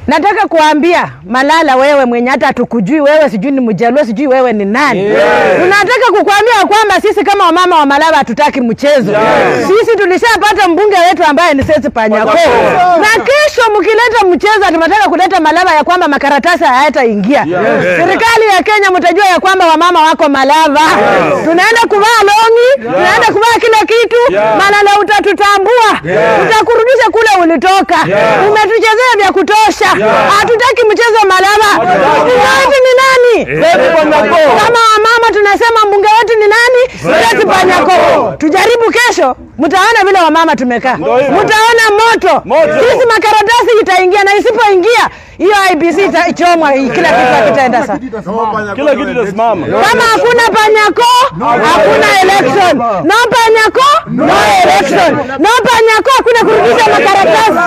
Nataka kuambia Malala, wewe mwenye hata hatukujui wewe, sijui ni Mjaluo, sijui wewe ni nani. Tunataka kukuambia kwamba sisi kama wamama wa Malava hatutaki mchezo. Sisi tulishapata mbunge wetu ambaye ni Seth Panyako. Na kesho mkileta mchezo, tunataka kuleta Malava ya kwamba makaratasi hayataingia. Serikali ya Kenya mtajua ya kwamba wamama wako Malava. Tunaenda kuvaa longi, tunaenda kuvaa kila kitu. Malala utatutambua. Tutakurudisha kule ulitoka. Umetuchezea vya kutosha. Hatutaki mchezo Malava. Mbunge wetu ni nani? Kama wamama tunasema mbunge wetu ni nani? Seth Panyako. Tujaribu kesho, mtaona vile wamama tumekaa. Mtaona moto. Sisi makaratasi itaingia, na isipoingia hiyo IEBC itachomwa, kila kitu kitaenda sawa. Kila kitu itasimama. Kama hakuna Panyako, hakuna election. No Panyako, no election. No Panyako, hakuna kurudisha makaratasi.